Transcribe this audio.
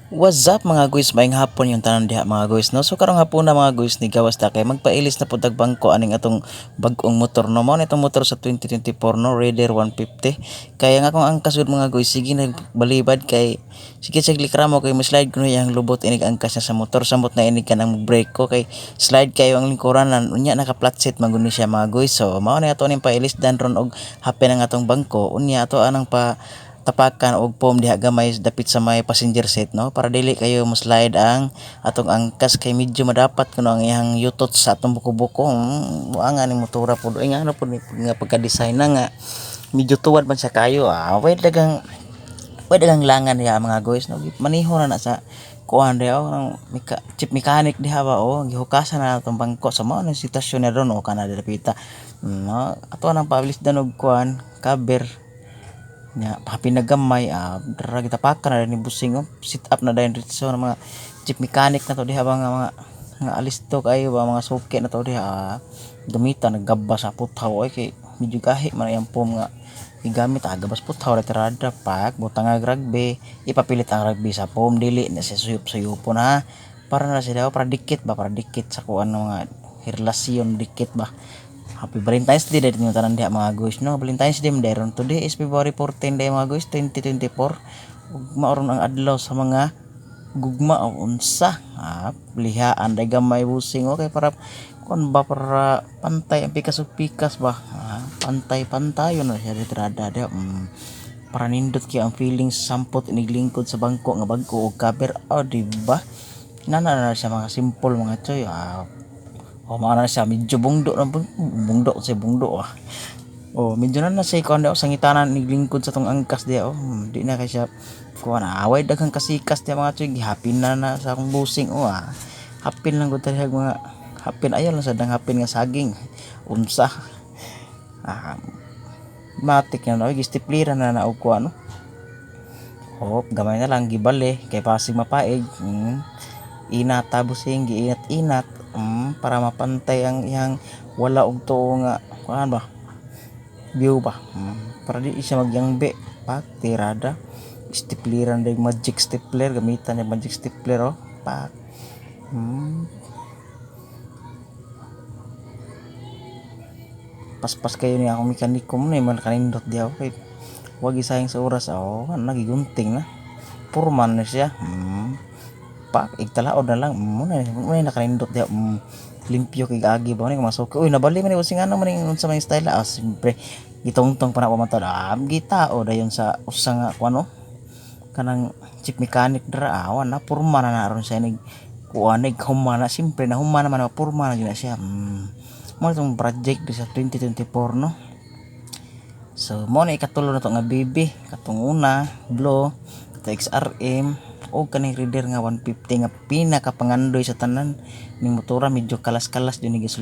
What's up, mga guys, maayong hapon yung tanan diha, mga guys, no. So karong hapon na, mga guys, ni gawas ta kay magpailis na pud tag bangko aning atong bag-ong motor, no. Mao na itong motor sa 2024, no, Raider 150. Kaya nga akong angkas gud, mga guys, sige na balibad kay sige sig likramo kay mo slide kuno iyang lubot inig angkas na sa motor, samot na inig kanang brake ko kay slide kayo ang lingkuran unya naka flat seat man gud ni siya, mga guys. So mao na ato ning pailis dan ron og hapin ang atong bangko, unya ato anang pa tapakan og foam diha gamay dapit sa may passenger seat, no, para dili kayo mo slide ang atong angkas kay medyo madapat kuno ang iyang yutot sa atong buko-buko. Buanga ni motora pud ay ngano pud ni nga pagka-design na nga medyo tuwad man siya kayo. Ah, way dagang langan diha, mga guys, no. Maniho na na sa kuan diha, oh, ng chief mechanic diha ba, oh, gihukasan na atong bangko. So mao nang sitwasyon niya ron, oh, kana dapita. No, ato nang pabilis dan og kuan cover nya hapin na gamay. Ah, dara gitapakan na ni busing, oh, sit up na dayon diretso ng mga chief mechanic na to diha ba nga mga nga alisto kayo ba, mga suki na to diha. Ah, gamitan naggaba sa puthaw ay kay medyo gahi man iyang foam nga gigamit. Ah, gabas puthaw ra tirada pak butang ang rugby, ipapilit ang rugby sa foam, dili na siya suyop-suyopon ha, para na sila para dikit ba, para dikit sa kuan ng mga relasyon, dikit ba. Happy Valentine's Day dahil tanan diha, mga guys, no. Valentine's Day man ron. Today is February 14 day, mga guys, 2024, ug maoron ang adlaw sa mga gugma o unsa. Ah, lihaan day gamay, busing, okay, para kuan ba, para pantay ang pikas ug pikas ba. Ah, pantay pantayon na siya retrada diha. Para nindot kay ang feelings sampot iniglingkod sa bangko nga bag-o og cover, oh, di ba? Nana na siya mga simple, mga choy. Ah, oh, mao na siya medyo bungdo na bungdo sa bungdo, ah. Oh, medyo na na siya kuan daw sangitanan niglingkod sa tong angkas diha, oh. Di na kay siya kuan, away daghang kasikas diha, mga choy, gihapin na na sa akong busing, oh, ah. Hapin lang gud diha mga hapin, ayaw lang sa dang hapin nga saging. Unsa? Ah, matik na no, gistiplira na na og kuan, no. Oh, gamay na lang gibali kay pasig mapaig. Inat busing, giinat-inat para mapantay ang iyang wala og tuo nga kuan ba, view ba, para di siya magyangbi pak tirada stipliran day magic stapler, gamitan niya magic stapler, oh, pak. Paspas kayo ni akong mekaniko mo na man kanindot diha kay wag isayang sa oras, oh, nagigunting na purman na siya. Pak igtalaod na lang mo na nakanindot diha. Limpyo kay agi ba ni masuk. Uy, nabali man ni using ano man unsa may style. Ah, siyempre gitungtong pa na pamatod. Ah, gitao dayon sa usa nga kuan, oh, kanang chief mechanic dra. Awan na purma na naron siya nig kuan nig huma na, siyempre na huma naman, purma na gyud na siya. Mo itong project di sa 2024, no. So mo na ikatulo na to nga BB, katong una blue, kato XRM o kaning Raider nga 150 nga pinakapangandoy sa tanan ning motora, medyo kalas-kalas din ni gasolina.